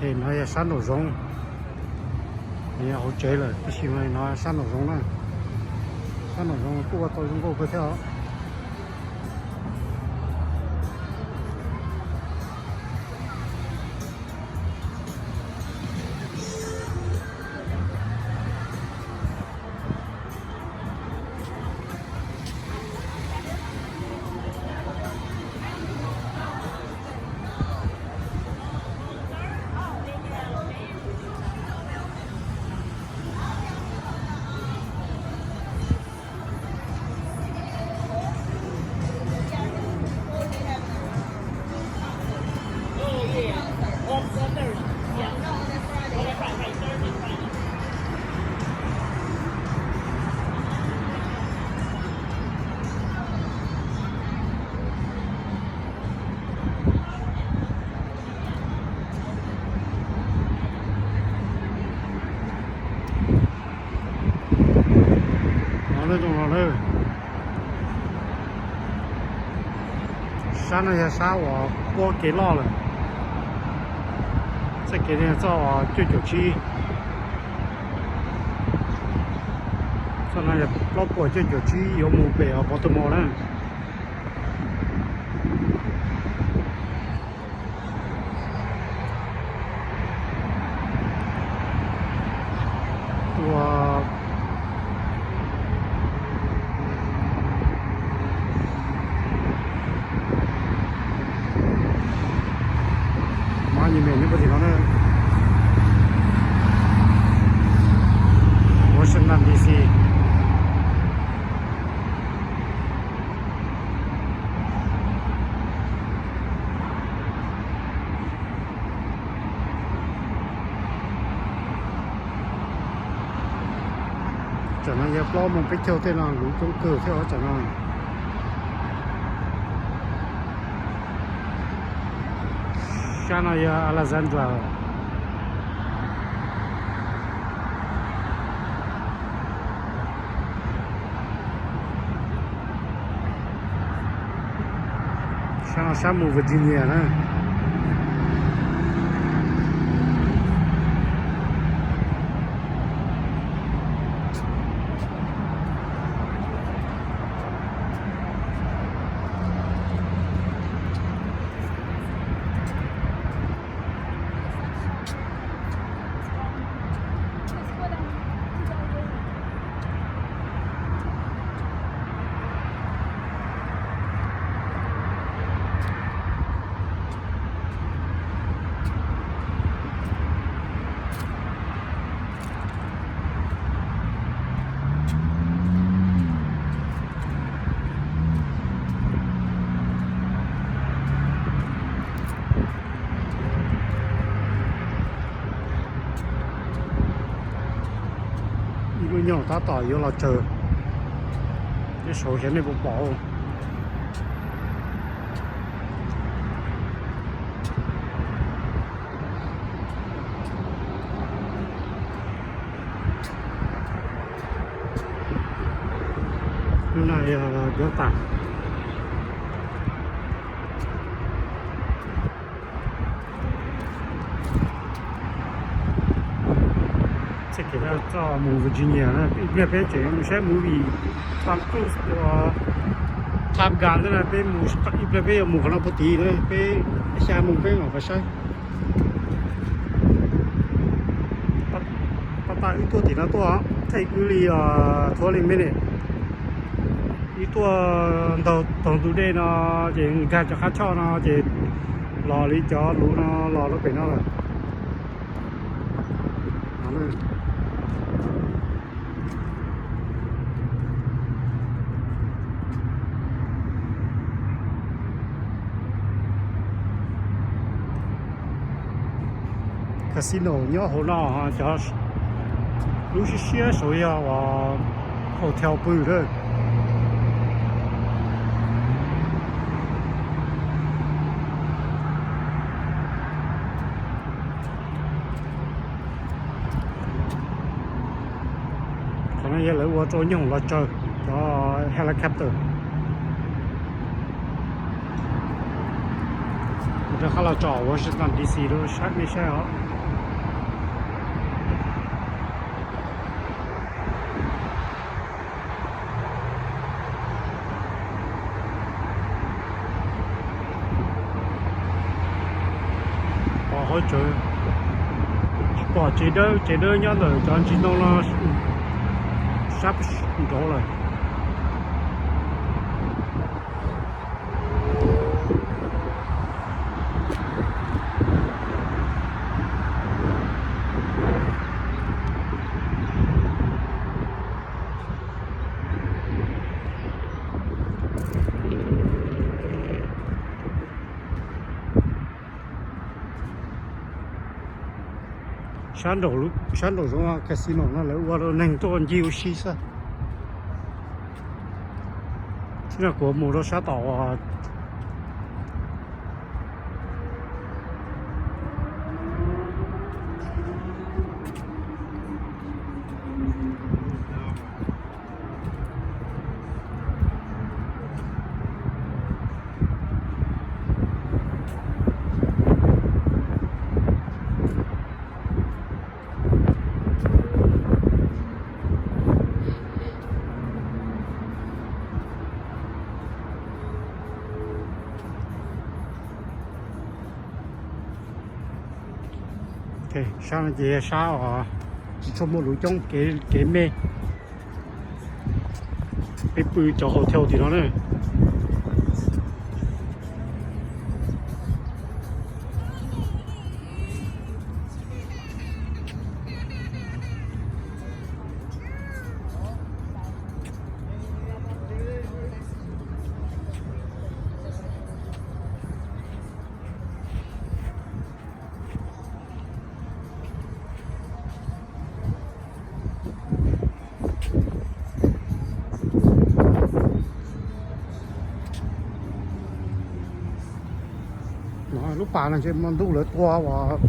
No yog sab nraum zoov, yog hauv tsev lawm tab sis no sab nraum zoov na. Sab nraum zoov kuj ua tau zoo nkauj kawg thiab os. Sab no yog sab uas puab kev loj lawm. Txoj kev no txoj cuaj caum tsib. Txoj no yog plaub puas cuaj caum tsib yuav mus pem Baltimore na. Ua monument nyob puag tim no na, Washington D C. Tsam no yog plaub moos peb caug tej no, luv coob kawg thiab os tsam no. Sab no yog Alexandria. Sab no sab mus Virginia na. Ib lub nyuag tab tom yuav los tsawg, nej saud xyov nej puas pom. Lub no yog Delta. Txoj kev txoj mus Virginia na, ib pliag peb tseem mus saib movie Tom Cruise, Top Gun na, peb mus ib pliag peb yuav mus qhov no puag tid na, peb xya moos peb mam pais saib. Tab tom wb tuaj tim no tuaj, take wb li twenty minutes. Wb tuaj ntaug taug ntug dej no ces nkag cov qab choj no ces los li cov luv no los rau pem no lawm. Casino nyob hauv no, cov lub siab siab saud yog uas hotel pw lawm. Qhov no yog lawv ua rau nyoob hoom los tsaws cov helicopter. Qab los tsom Washington D C lub sab nej saib os. Pom hauv tsev, tsis pom tsev dawb, tsev dawb nyob ntawm cov ntsis ntoo no sab nraud lawm. Sab nraum, sab nraum zoov casino no lawv ua rau neeg tuaj ncig ua si xwb. Tib no kuv mus rau sab tom Sab no ces sab uas tsis tshua muaj luv coob, kev me. Peb pw cov hotel tim no na. Lub pas no ces hmo ntuj lawv tua uas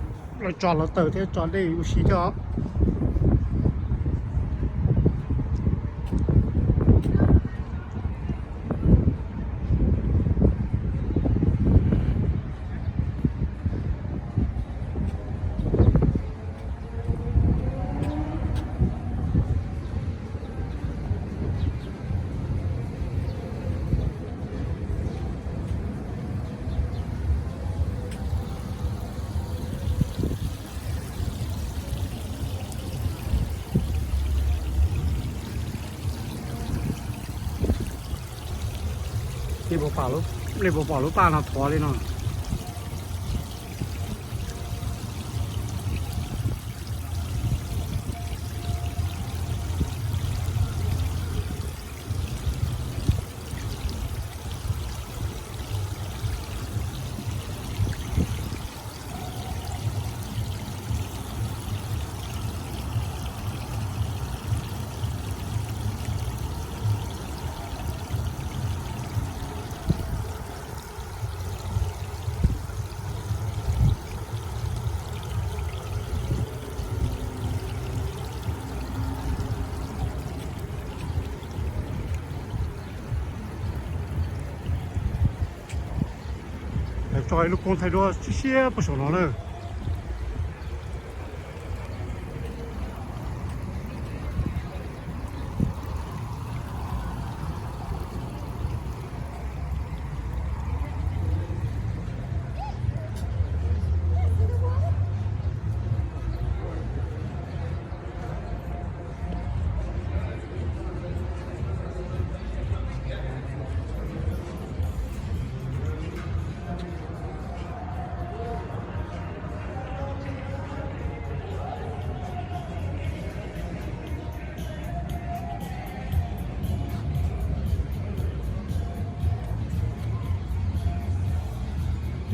lawv tso lawv taws thiab tso dej ua si thiab os. Nej puas pom lub paj no thuav li no? Tso ib lub koob thaij duab siab siab puag saum no na.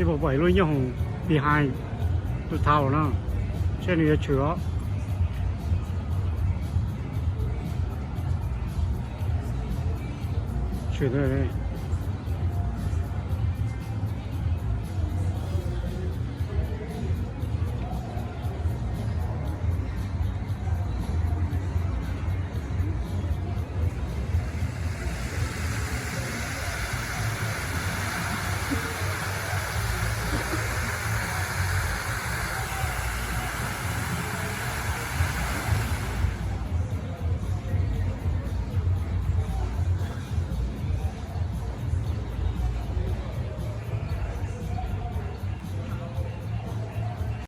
Nej puas pom ib lub nyooj hoom behind the tower no, seb nws yuav tshwm os. Tshwm ntawd.